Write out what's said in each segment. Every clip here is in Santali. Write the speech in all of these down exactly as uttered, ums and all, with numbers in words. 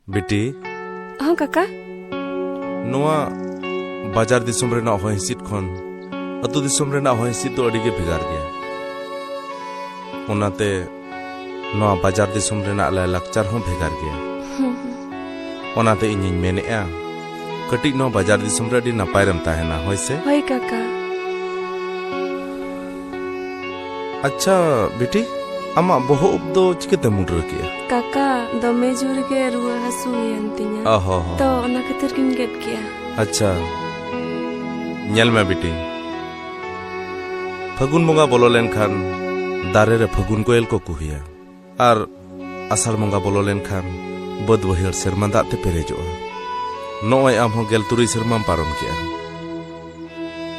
ᱵᱤᱴᱤ᱾ ᱦᱚᱸ ᱠᱟᱠᱟ᱾ ᱱᱚᱣᱟ ᱵᱟᱡᱟᱨ ᱫᱤᱥᱚᱢ ᱨᱮᱱᱟᱜ ᱦᱚᱭ ᱦᱤᱸᱥᱤᱫ ᱠᱷᱚᱱ ᱟᱹᱛᱩ ᱫᱤᱥᱚᱢ ᱨᱮᱱᱟᱜ ᱦᱚᱭ ᱦᱤᱸᱥᱤᱫ ᱫᱚ ᱟᱹᱰᱤ ᱜᱮ ᱵᱷᱮᱜᱟᱨ ᱜᱮᱭᱟ᱾ ᱚᱱᱟᱛᱮ ᱱᱚᱣᱟ ᱵᱟᱡᱟᱨ ᱫᱤᱥᱚᱢ ᱨᱮᱱᱟᱜ ᱞᱟᱭᱼᱞᱟᱠᱪᱟᱨ ᱦᱚᱸ ᱵᱷᱮᱜᱟᱨ ᱜᱮᱭᱟ᱾ ᱦᱩᱸ, ᱦᱩᱸ᱾ ᱚᱱᱟᱛᱮ ᱤᱧᱤᱧ ᱢᱮᱱᱮᱜᱼᱟ, ᱠᱟᱹᱴᱤᱡ ᱱᱚᱣᱟ ᱵᱟᱡᱟᱨ ᱫᱤᱥᱚᱢ ᱨᱮ ᱟᱹᱰᱤ ᱱᱟᱯᱟᱭ ᱨᱮᱢ ᱛᱟᱦᱮᱱᱟ, ᱦᱳᱭ ᱥᱮ? ᱦᱳᱭ ᱠᱟᱠᱟ᱾ ᱟᱪᱪᱷᱟ ᱵᱤᱴᱤ, ᱟᱢᱟᱜ ᱵᱚᱦᱚᱜ ᱩᱵ ᱫᱚ ᱪᱤᱠᱟᱹᱛᱮᱢ ᱢᱩᱰᱨᱟᱹ ᱠᱮᱜᱼᱟ? ᱠᱟᱠᱟ, ᱫᱚᱢᱮ ᱡᱳᱨ ᱜᱮ ᱨᱩᱣᱟᱹ ᱦᱟᱹᱥᱩ ᱦᱩᱭᱮᱱ ᱛᱤᱧᱟ᱾ ᱚ ᱦᱚ ᱦᱚ᱾ ᱛᱚ, ᱚᱱᱟ ᱠᱷᱟᱹᱛᱤᱨ ᱜᱤᱧ ᱜᱮᱫ ᱠᱮᱜᱼᱟ᱾ ᱟᱪᱪᱷᱟ, ᱧᱮᱞ ᱢᱮ ᱵᱤᱴᱤ, ᱯᱷᱟᱹᱜᱩᱱ ᱵᱚᱸᱜᱟ ᱵᱚᱞᱚ ᱞᱮᱱᱠᱷᱟᱱ ᱫᱟᱨᱮ ᱨᱮ ᱯᱷᱟᱹᱜᱩᱱ ᱠᱚᱭᱮᱞ ᱠᱚ ᱠᱩᱦᱩᱭᱟ᱾ ᱟᱨ ᱟᱥᱟᱲ ᱵᱚᱸᱜᱟ ᱵᱚᱞᱚ ᱞᱮᱱᱠᱷᱟᱱ ᱵᱟᱹᱫᱽ ᱵᱟᱹᱭᱦᱟᱹᱲ ᱥᱮᱨᱢᱟ ᱫᱟᱜ ᱛᱮ ᱯᱮᱨᱮᱡᱚᱜᱼᱟ᱾ ᱱᱚᱜᱼᱚᱭ ᱟᱢ ᱦᱚᱸ ᱜᱮᱞ ᱛᱩᱨᱩᱭ ᱥᱮᱨᱢᱟᱢ ᱯᱟᱨᱚᱢ ᱠᱮᱜᱼᱟ᱾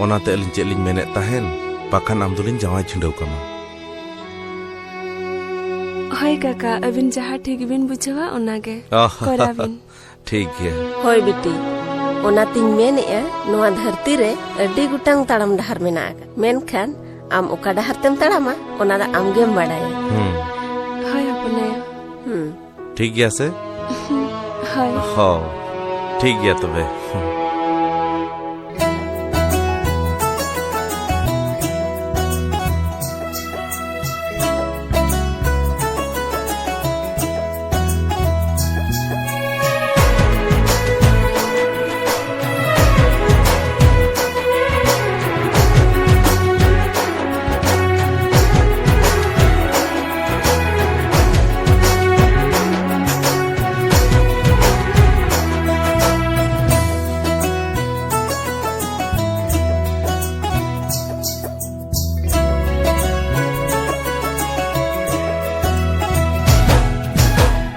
ᱚᱱᱟᱛᱮ ᱟᱹᱞᱤᱧ ᱪᱮᱫ ᱞᱤᱧ ᱢᱮᱱᱮᱫ ᱛᱟᱦᱮᱱ, ᱵᱟᱠᱷᱟᱱ ᱟᱢ ᱫᱚᱞᱤᱧ ᱡᱟᱶᱟᱭ ᱪᱷᱤᱰᱟᱹᱣ ᱠᱟᱢᱟ᱾ ᱦᱳᱭ ᱠᱟᱠᱟ, ᱟᱹᱵᱤᱱ ᱡᱟᱦᱟᱸ ᱴᱷᱤᱠ ᱵᱤᱱ ᱵᱩᱡᱷᱟᱹᱣᱟ ᱚᱱᱟᱜᱮ ᱠᱚᱨᱟᱣ ᱵᱤᱱ᱾ ᱴᱷᱤᱠ ᱜᱮᱭᱟ᱾ ᱦᱳᱭ ᱵᱤᱴᱤ, ᱚᱱᱟᱛᱤᱧ ᱢᱮᱱᱮᱜᱼᱟ, ᱱᱚᱣᱟ ᱫᱷᱟᱹᱨᱛᱤ ᱨᱮ ᱟᱹᱰᱤ ᱜᱚᱴᱟᱝ ᱛᱟᱲᱟᱢ ᱰᱟᱦᱟᱨ ᱢᱮᱱᱟᱜ ᱟᱠᱟᱫ, ᱢᱮᱱᱠᱷᱟᱱ ᱟᱢ ᱚᱠᱟ ᱰᱟᱦᱟᱨ ᱛᱮᱢ ᱛᱟᱲᱟᱢᱟ, ᱚᱱᱟ ᱫᱚ ᱟᱢ ᱜᱮᱢ ᱵᱟᱰᱟᱭᱟ᱾ ᱦᱩᱸ᱾ ᱦᱳᱭ ᱦᱚᱯᱚᱱ ᱟᱭᱳ᱾ ᱦᱩᱸ᱾ ᱴᱷᱤᱠ ᱜᱮᱭᱟ ᱥᱮ? ᱦᱳᱭ᱾ ᱦᱚᱸ, ᱴᱷᱤᱠ ᱜᱮᱭᱟ ᱛᱚᱵᱮ᱾ ᱦᱩᱸ᱾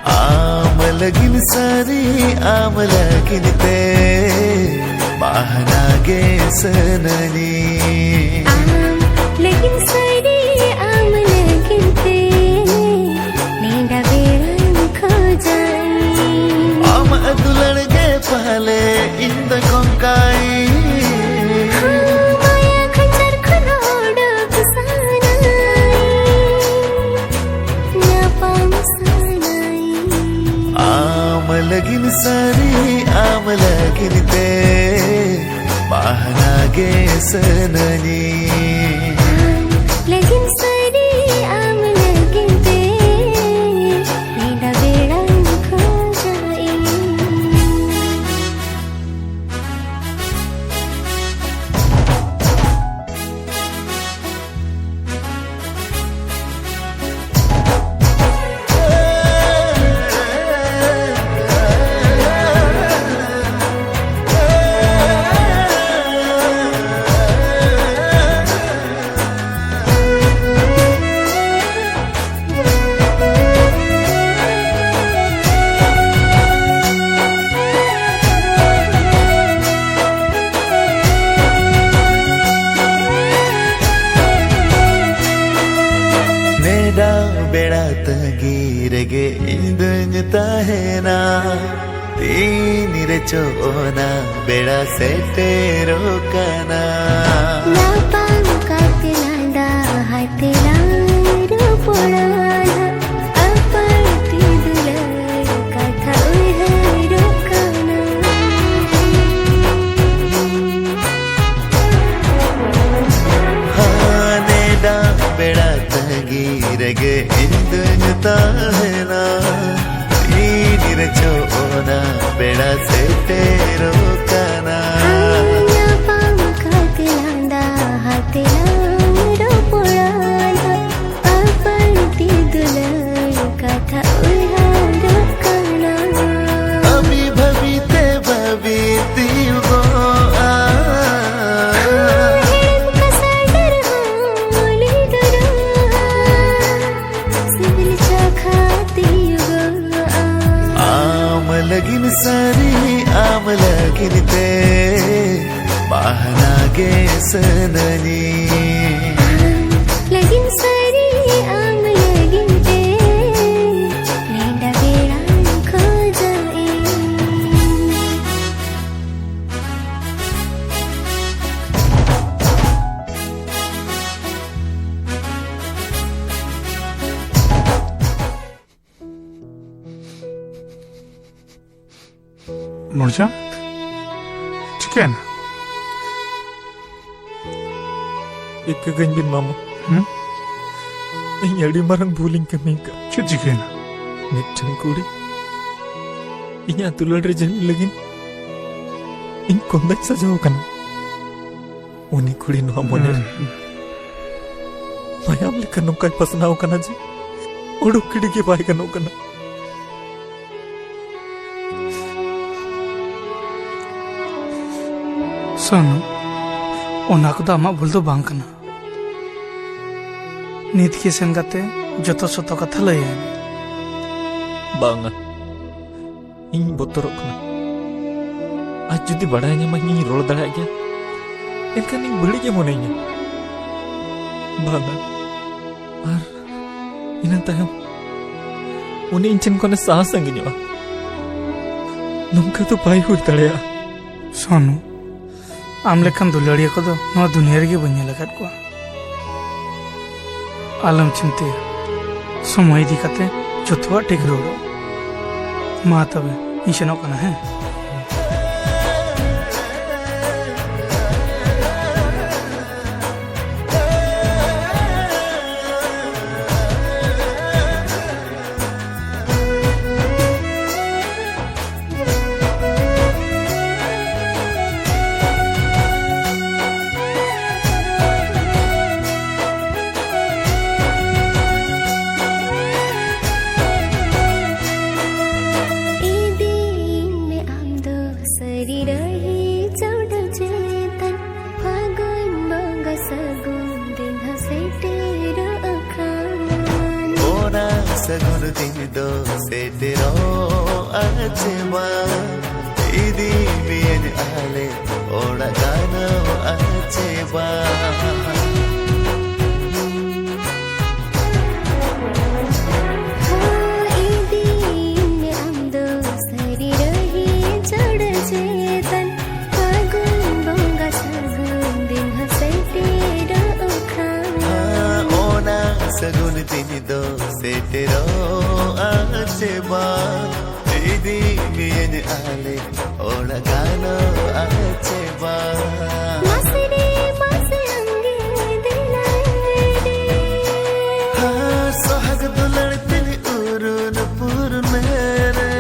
ᱟᱢ ᱞᱟᱹᱜᱤᱫ ᱥᱟᱹᱨᱤ, ᱟᱢ ᱞᱟᱹᱜᱤᱫ ᱛᱮ ᱵᱟᱦᱱᱟ ᱜᱮ ᱥᱟᱱᱟᱧ᱾ ᱟᱢ ᱞᱟᱹᱜᱤᱫ ᱥᱟᱹᱨᱤ, ᱟᱢ ᱞᱟᱹᱜᱤᱫ ᱛᱮ ᱱᱮᱰᱟ ᱵᱮᱲᱟᱧ ᱠᱷᱚᱡᱟᱧ᱾ ᱟᱢᱟᱜ ᱫᱩᱞᱟᱹᱲ ᱜᱮ ᱯᱟᱞᱮ ᱤᱧ ᱫᱚ ᱠᱚᱝᱠᱟᱭ᱾ ᱦᱚᱸ, ᱢᱟᱭᱟ ᱠᱷᱟᱧᱪᱟᱨ ᱠᱷᱚᱱ ᱚᱰᱚᱠ ᱥᱟᱱᱟᱭ, ᱧᱟᱯᱟᱢ ᱥᱟᱱᱟᱭ᱾ ᱟᱢ ᱞᱟᱹᱜᱤᱫ ᱥᱟᱹᱨᱤ ᱟᱢ ᱞᱟᱹᱜᱤᱫ ᱛᱮ ᱵᱟᱦᱱᱟ ᱜᱮ ᱥᱟᱱᱟᱧ᱾ ᱞᱟᱹᱜᱤᱫ ᱥᱟᱹᱨᱤ ᱟᱢ ᱞᱟᱹᱜᱤᱫ ᱛᱮ ᱱᱮᱰᱟ ᱵᱮᱲᱟᱧ ᱠᱷᱚᱡᱟᱜ ᱤᱧ᱾ ᱱᱮᱰᱟ ᱵᱮᱲᱟ ᱛᱟᱺᱜᱤ ᱨᱮᱜᱮ ᱤᱧ ᱫᱩᱧ ᱛᱟᱦᱮᱱᱟ᱾ ᱛᱤᱱ ᱨᱮᱪᱚ ᱚᱱᱟ ᱵᱮᱲᱟ ᱥᱮᱴᱮᱨᱚᱜ ᱠᱟᱱᱟ᱾ ᱧᱟᱯᱟᱢ ᱠᱟᱛᱮ ᱞᱟᱸᱫᱟ ᱦᱟᱛᱮ ᱞᱟᱝ ᱨᱚᱯᱚᱲᱟ ᱱᱟᱜ᱾ ᱟᱯᱟᱱ ᱛᱮ ᱫᱩᱞᱟᱹᱲ ᱠᱟᱛᱷᱟ ᱩᱭᱦᱟᱹᱨᱚᱜ ᱠᱟᱱᱟ᱾ ᱦᱟᱱᱮ ᱰᱟᱝ ᱵᱮᱲᱟ ᱛᱟᱺᱜᱤ ᱨᱮᱜᱮ ᱤᱧ ᱫᱩᱧ ᱛᱟᱦᱮᱱᱟ᱾ ᱛᱤᱱ ᱨᱮᱪᱚ ᱚᱱᱟ ᱵᱮᱲᱟ ᱥᱮᱴᱮᱨᱚᱜ ᱠᱟᱱᱟ᱾ ᱧᱟᱯᱟᱢ ᱠᱟᱛᱮ ᱞᱟᱸᱫᱟ ᱦᱟᱛᱮ ᱞᱟᱝ ᱨᱚᱯᱚᱲᱟ ᱱᱟᱜ᱾ ᱟᱯᱟᱱ ᱛᱮ ᱫᱩᱞᱟᱹᱲ ᱠᱟᱛᱷᱟ ᱩᱭᱦᱟᱹᱨᱚᱜ ᱠᱟᱱᱟ᱾ ᱟᱹᱵᱤ ᱵᱷᱟᱹᱵᱤ ᱛᱮ ᱵᱷᱟᱹᱵᱤ ᱛᱤᱭᱩᱜᱚᱜᱼᱟ᱾ ᱦᱮᱲᱮᱢ ᱠᱟᱥᱟ ᱰᱟᱹᱨ ᱦᱚᱸ ᱞᱤᱸᱫᱚᱨᱚᱜᱼᱟ᱾ ᱥᱤᱵᱤᱞ ᱪᱟᱠᱷᱟ ᱛᱤᱭᱩᱜᱚᱜᱼᱟ᱾ ᱟᱢ ᱞᱟᱹᱜᱤᱫ ᱥᱟᱹᱨᱤ ᱟᱢ ᱞᱟᱹᱜᱤᱫ ᱛᱮ ᱵᱟᱦᱱᱟ ᱜᱮ ᱥᱟᱱᱟᱧ᱾ ᱞᱟᱹᱜᱤᱫ ᱥᱟᱹᱨᱤ ᱟᱢ ᱞᱟᱹᱜᱤᱫ ᱛᱮ ᱱᱮᱰᱟ ᱵᱮᱲᱟᱧ ᱠᱷᱚᱡᱟᱜ ᱤᱧ᱾ ᱢᱚᱨᱡᱟ, ᱪᱤᱠᱟᱹᱭᱮᱱᱟ? ᱤᱠᱟᱹ ᱠᱟᱹᱧ ᱵᱤᱱ ᱢᱟᱢᱟ᱾ ᱦᱩᱸ? ᱤᱧ ᱟᱹᱰᱤ ᱢᱟᱨᱟᱝ ᱵᱷᱩᱞᱤᱧ ᱠᱟᱹᱢᱤ ᱟᱠᱟᱫ᱾ ᱪᱮᱫ ᱪᱤᱠᱟᱹᱭᱮᱱᱟ? ᱢᱤᱫᱴᱟᱝ ᱠᱩᱲᱤ ᱤᱧᱟᱜ ᱫᱩᱞᱟᱹᱲ ᱨᱮ ᱡᱷᱟᱹᱞᱤ ᱞᱟᱹᱜᱤᱫ ᱤᱧ ᱠᱚᱸᱫᱟᱧ ᱥᱟᱡᱟᱣ ᱟᱠᱟᱱᱟ᱾ ᱩᱱᱤ ᱠᱩᱲᱤ ᱱᱚᱣᱟ ᱢᱚᱱᱮ ᱨᱮ ᱦᱩᱸ᱾ ᱢᱟᱭᱟᱢ ᱞᱮᱠᱟ ᱱᱚᱝᱠᱟᱭ ᱯᱟᱥᱱᱟᱣ ᱠᱟᱱᱟ ᱡᱮ ᱩᱰᱩᱠ ᱜᱤᱰᱤ ᱜᱮ ᱵᱟᱭ ᱜᱟᱱᱚᱜ ᱠᱟᱱᱟ᱾ ᱥᱚᱱᱩ, ᱚᱱᱟ ᱠᱚᱫᱚ ᱟᱢᱟᱜ ᱵᱷᱩᱞ ᱫᱚ ᱵᱟᱝ ᱠᱟᱱᱟ᱾ ᱱᱤᱛ ᱜᱮ ᱥᱮᱱ ᱠᱟᱛᱮ ᱡᱚᱛᱚ ᱥᱚᱛᱚ ᱠᱟᱛᱷᱟ ᱞᱟᱹᱭ ᱟᱭ ᱢᱮ᱾ ᱵᱟᱝᱟ, ᱤᱧ ᱵᱚᱛᱚᱨᱚᱜ ᱠᱟᱱᱟ᱾ ᱟᱡ ᱡᱩᱫᱤ ᱵᱟᱲᱟᱭ ᱧᱟᱢᱟ ᱤᱧᱤᱧ ᱨᱚᱲ ᱫᱟᱲᱮᱭᱟᱜ ᱜᱮᱭᱟ, ᱮᱱᱠᱷᱟᱱ ᱤᱧ ᱵᱟᱹᱲᱤᱡ ᱮ ᱢᱚᱱᱮᱧᱟ᱾ ᱵᱟᱝᱟ, ᱟᱨ ᱤᱱᱟᱹ ᱛᱟᱭᱚᱢ ᱩᱱᱤ ᱤᱧ ᱴᱷᱮᱱ ᱠᱷᱚᱱᱮ ᱥᱟᱦᱟ ᱥᱟᱺᱜᱤᱧᱚᱜᱼᱟ᱾ ᱱᱚᱝᱠᱟ ᱫᱚ ᱵᱟᱭ ᱦᱩᱭ ᱫᱟᱲᱮᱭᱟᱜᱼᱟ᱾ ᱥᱚᱱᱩ, ᱟᱢ ᱞᱮᱠᱟᱱ ᱫᱩᱞᱟᱹᱲᱤᱭᱟᱹ ᱠᱚᱫᱚ ᱱᱚᱣᱟ ᱫᱩᱱᱤᱭᱟᱹ ᱨᱮᱜᱮ ᱵᱟᱹᱧ ᱧᱮᱞ ᱟᱠᱟᱫ ᱠᱚᱣᱟ᱾ ᱟᱞᱚᱢ ᱪᱤᱱᱛᱟᱹᱭᱟ, ᱥᱚᱢᱚᱭ ᱤᱫᱤ ᱠᱟᱛᱮ ᱡᱚᱛᱚᱣᱟᱜ ᱴᱷᱤᱠ ᱨᱩᱣᱟᱹᱲᱚᱜᱼᱟ᱾ ᱢᱟ ᱛᱚᱵᱮ, ᱤᱧ ᱥᱮᱱᱚᱜ ᱠᱟᱱᱟ, ᱦᱮᱸ? ᱤᱫᱤᱧ ᱢᱮ ᱟᱢ ᱫᱚ ᱥᱟᱹᱨᱤ ᱨᱟᱹᱦᱤ ᱪᱚᱴ ᱪᱮᱛᱟᱱ, ᱯᱷᱟᱹᱜᱩᱱ ᱵᱚᱸᱜᱟ ᱥᱟᱹᱜᱩᱱ ᱫᱤᱱ ᱦᱚᱸ ᱥᱮᱴᱮᱨᱚᱜ ᱠᱷᱟᱱ᱾ ᱚᱱᱟ ᱥᱟᱹᱜᱩᱱ ᱫᱤᱱ ᱫᱚ ᱥᱮᱴᱮᱨᱚᱜᱼᱟ ᱪᱮ ᱵᱟᱝ? ᱤᱫᱤ ᱢᱮᱭᱟᱹᱧ ᱟᱞᱮ ᱚᱲᱟᱜ ᱜᱟᱱᱚᱜᱼᱟ ᱪᱮ ᱵᱟᱝ? ᱦᱚᱸ, ᱤᱫᱤᱧ ᱢᱮ ᱟᱢ ᱫᱚ ᱥᱟᱹᱨᱤ ᱨᱟᱹᱦᱤ ᱪᱚᱴ ᱪᱮᱛᱟᱱ, ᱯᱷᱟᱹᱜᱩᱱ ᱵᱚᱸᱜᱟ ᱥᱟᱹᱜᱩᱱ ᱫᱤᱱ ᱦᱚᱸ ᱥᱮᱴᱮᱨᱚᱜ ᱠᱷᱟᱱ᱾ ᱦᱮᱸ, ᱚᱱᱟ ᱥᱟᱹᱜᱩᱱ ᱫᱤᱱ ᱫᱚ ᱥᱮᱴᱮᱨᱚᱜᱼᱟ ᱪᱮ ᱵᱟᱝ? ᱤᱫᱤ ᱢᱤᱭᱟᱹᱧ ᱟᱞᱮ ᱚᱲᱟᱜ ᱜᱟᱱᱚᱜᱼᱟ ᱪᱮ ᱵᱟᱝ? ᱢᱟᱥᱮ ᱨᱮ ᱢᱟᱥᱮ ᱟᱢᱜᱮ ᱫᱮᱞᱟᱭ ᱨᱮ᱾ ᱦᱟᱸ, ᱥᱚᱦᱟᱜ ᱫᱩᱞᱟᱹᱲ ᱛᱤᱧ ᱩᱨᱩᱱ ᱯᱩᱨᱩᱱ ᱢᱮᱨᱮ,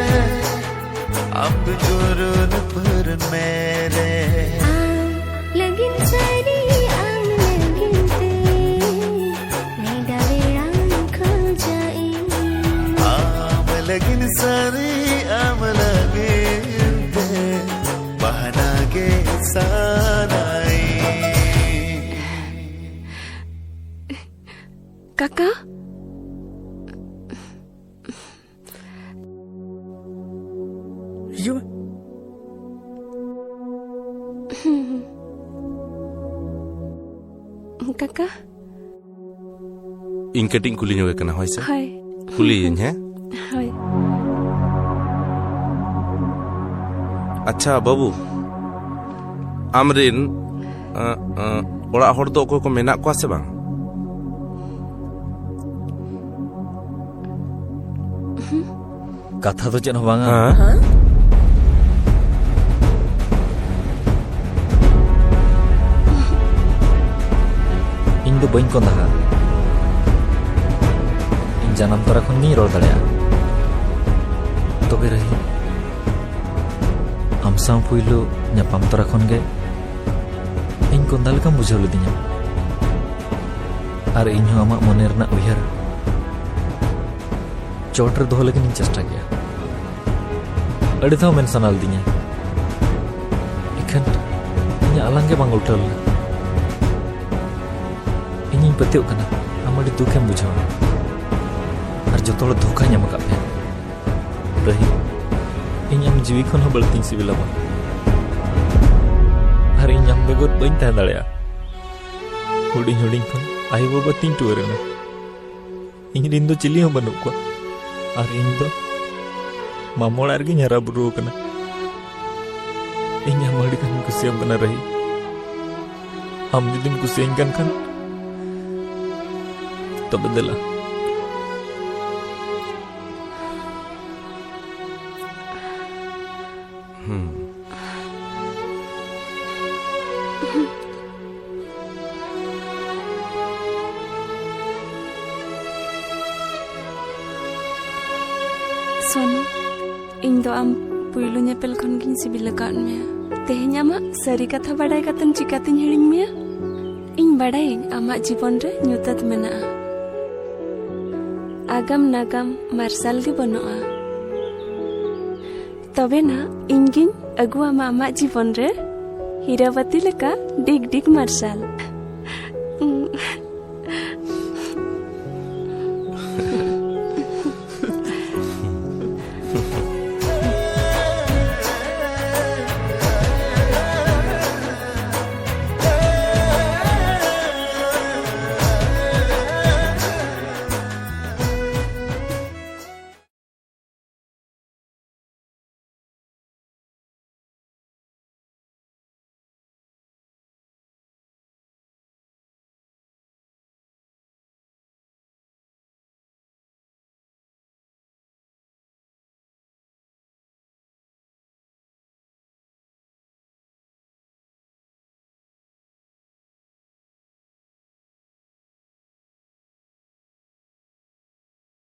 ᱟᱢ ᱫᱚ ᱩᱨᱩᱱ ᱯᱩᱨᱩᱱ ᱢᱮᱨᱮ᱾ ᱟᱢ ᱞᱟᱹᱜᱤᱫ ᱥᱟᱹᱨᱤ ᱟᱢ ᱞᱟᱹᱜᱤᱫ ᱛᱮ ᱱᱮᱰᱟ ᱵᱮᱲᱟ ᱠᱷᱚᱡᱟᱜ ᱤᱧ᱾ ᱟᱢ ᱞᱟᱹᱜᱤᱫ ᱥᱟᱹᱨᱤ ᱟᱢ ᱞᱟᱹᱜᱤᱫ ᱛᱮ ᱵᱟᱦᱟᱱᱟ ᱜᱮ ᱥᱟᱱᱟᱭᱤᱧ᱾ ᱠᱟᱠᱟ? ᱦᱤᱡᱩᱜ ᱢᱮ᱾ ᱠᱟᱠᱟ? ᱤᱧ ᱠᱟᱹᱴᱤᱡ ᱤᱧ ᱠᱩᱞᱤ ᱧᱚᱜᱮ ᱠᱟᱱᱟ, ᱦᱳᱭ ᱥᱮ? ᱦᱳᱭ᱾ ᱠᱩᱞᱤᱭᱟᱹᱧ, ᱦᱮᱸ? ᱦᱳᱭ᱾ ᱟᱪᱪᱷᱟ ᱵᱟᱹᱵᱩ, ᱟᱢᱨᱮᱱ, ᱟᱸ, ᱟᱸ, ᱚᱲᱟᱜ ᱦᱚᱲ ᱫᱚ ᱚᱠᱚᱭ ᱠᱚ ᱢᱮᱱᱟᱜ ᱠᱚᱣᱟ ᱥᱮ ᱵᱟᱝ? ᱠᱟᱛᱷᱟ ᱫᱚ ᱪᱮᱫ ᱦᱚᱸ ᱵᱟᱝᱟ᱾ ᱦᱮᱸ? ᱤᱧ ᱫᱚ ᱵᱟᱹᱧ ᱠᱚᱸᱫᱟᱦᱟ᱾ ᱤᱧ ᱡᱟᱱᱟᱢ ᱛᱚᱨᱟ ᱠᱷᱚᱱ ᱜᱤᱧ ᱨᱚᱲ ᱫᱟᱲᱮᱭᱟᱜᱼᱟ᱾ ᱛᱚᱵᱮ ᱨᱟᱹᱦᱤ, ᱟᱢ ᱥᱟᱶ ᱯᱩᱭᱞᱩ ᱧᱟᱯᱟᱢ ᱛᱚᱨᱟ ᱠᱷᱚᱱ ᱜᱮ ᱤᱧ ᱠᱚᱸᱫᱟ ᱞᱮᱠᱟᱢ ᱵᱩᱡᱷᱟᱹᱣ ᱞᱤᱫᱤᱧᱟ᱾ ᱟᱨ ᱤᱧ ᱦᱚᱸ ᱟᱢᱟᱜ ᱢᱚᱱᱮ ᱨᱮᱱᱟᱜ ᱩᱭᱦᱟᱹᱨ ᱪᱚᱴ ᱨᱮ ᱫᱚᱦᱚ ᱞᱟᱹᱜᱤᱫ ᱤᱧ ᱪᱮᱥᱴᱟ ᱠᱮᱭᱟ᱾ ᱟᱹᱰᱤ ᱫᱷᱟᱣ ᱢᱮᱱ ᱥᱟᱱᱟ ᱞᱤᱫᱤᱧᱟ, ᱤᱠᱷᱟᱹᱱ ᱤᱧᱟᱹᱜ ᱟᱞᱟᱝ ᱜᱮ ᱵᱟᱝ ᱩᱞᱴᱟᱹᱣ ᱞᱮᱱᱟ᱾ ᱤᱧᱤᱧ ᱯᱟᱹᱛᱭᱟᱹᱜ ᱠᱟᱱᱟ, ᱟᱢ ᱟᱹᱰᱤ ᱫᱩᱠᱮᱢ ᱵᱩᱡᱷᱟᱹᱣᱟ ᱟᱨ ᱡᱚᱛᱚ ᱦᱚᱲ ᱫᱷᱳᱠᱟᱧ ᱮᱢ ᱟᱠᱟᱫ ᱯᱮᱭᱟ᱾ ᱨᱟᱹᱦᱤ, ᱤᱧ ᱟᱢ ᱡᱤᱣᱤ ᱠᱷᱚᱱ ᱦᱚᱸ ᱵᱟᱹᱲᱛᱤᱧ ᱥᱤᱵᱤᱞᱟᱢᱟ᱾ ᱟᱨ ᱤᱧ ᱟᱢ ᱵᱮᱜᱚᱨ ᱵᱟᱹᱧ ᱛᱟᱦᱮᱸ ᱫᱟᱲᱮᱭᱟᱜᱼᱟ᱾ ᱦᱩᱰᱤᱧ ᱦᱩᱰᱤᱧ ᱠᱷᱚᱱ ᱟᱭᱳ ᱵᱟᱵᱟ ᱛᱤᱧ ᱴᱩᱣᱟᱹᱨ ᱮᱱᱟ᱾ ᱤᱧ ᱨᱤᱱ ᱫᱚ ᱪᱤᱞᱤ ᱦᱚᱸ ᱵᱟᱹᱱᱩᱜ ᱠᱚᱣᱟ᱾ ᱟᱨ ᱤᱧ ᱫᱚ ᱢᱟᱢᱚ ᱚᱲᱟᱜ ᱨᱮᱜᱤᱧ ᱦᱟᱨᱟ ᱵᱩᱨᱩ ᱟᱠᱟᱱᱟ᱾ ᱤᱧ ᱟᱢ ᱟᱹᱰᱤ ᱜᱟᱱᱤᱧ ᱠᱩᱥᱤᱭᱟᱢ ᱠᱟᱱᱟ ᱨᱟᱹᱦᱤ᱾ ᱟᱢ ᱡᱩᱫᱤᱢ ᱠᱩᱥᱤᱭᱟᱹᱧ ᱠᱟᱱ ᱠᱷᱟᱱ, ᱛᱚᱵᱮ ᱫᱮᱞᱟ᱾ ᱦᱩᱸ᱾ ᱥᱳᱱᱩ, ᱤᱧ ᱫᱚ ᱟᱢ ᱯᱩᱭᱞᱩ ᱧᱮᱯᱮᱞ ᱠᱷᱚᱱ ᱜᱤᱧ ᱥᱤᱵᱤᱞ ᱟᱠᱟᱫ ᱢᱮᱭᱟ᱾ ᱛᱮᱦᱮᱧ ᱟᱢᱟᱜ ᱥᱟᱹᱨᱤ ᱠᱟᱛᱷᱟ ᱵᱟᱰᱟᱭ ᱠᱟᱛᱮᱢ ᱪᱤᱠᱟᱹᱛᱤᱧ ᱦᱤᱲᱤᱧ ᱢᱮᱭᱟ? ᱤᱧ ᱵᱟᱰᱟᱭᱟᱹᱧ ᱟᱢᱟᱜ ᱡᱤᱵᱚᱱ ᱨᱮ ᱧᱩᱛᱟᱹᱛ ᱢᱮᱱᱟᱜᱼᱟ᱾ ᱟᱜᱟᱢ ᱱᱟᱜᱟᱢ ᱢᱟᱨᱥᱟᱞ ᱜᱮ ᱵᱟᱹᱱᱩᱜᱼᱟ᱾ ᱛᱚᱵᱮ ᱱᱟᱜ ᱤᱧ ᱜᱤᱧ ᱟᱹᱜᱩ ᱟᱢᱟ ᱟᱢᱟᱜ ᱡᱤᱵᱚᱱ ᱨᱮ ᱦᱤᱨᱟᱹᱵᱟᱹᱛᱤ ᱞᱮᱠᱟ ᱰᱤᱜᱽ ᱰᱤᱜᱽ ᱢᱟᱨᱥᱟᱞ᱾